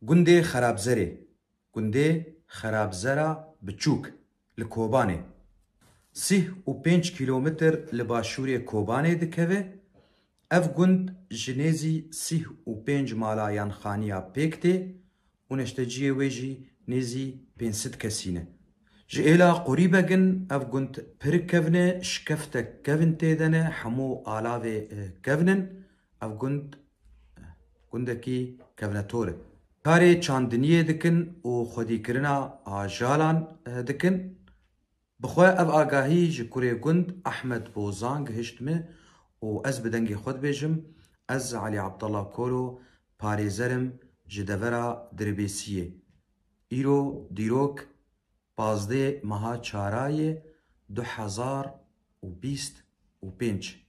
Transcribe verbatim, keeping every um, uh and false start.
Gundê Xerabzerê, gundê Xerabzera Biçûk li Kobanê, sîh û pênc kîlometr li başûrê Kobanê dikeve. Ev gund ji nêzî sîh û pênc mala yan xaniya pêk tê û neşteciyê wê jî nêzî pênc sed kesî ne. Ji êla Qorîbegin ev gund pir kevn e, şikeftek kevn tê de ne, hemû alavê, e, kevn in. Ev gund, gundekî kevnetor e. Karê çandiniyê dikin û xwedîkirina ajalan, e, dikin. Bi xwe ev agahî ji kurê gund Ahmed Bozan gihişt min û ez bi dengê xwe dibêjim, ez Elî Abdullah Koro parêzer im ji devera Dirbêsiyê. Îro dîrok pazdeh meha çara yê du hezar û bîst û pênc.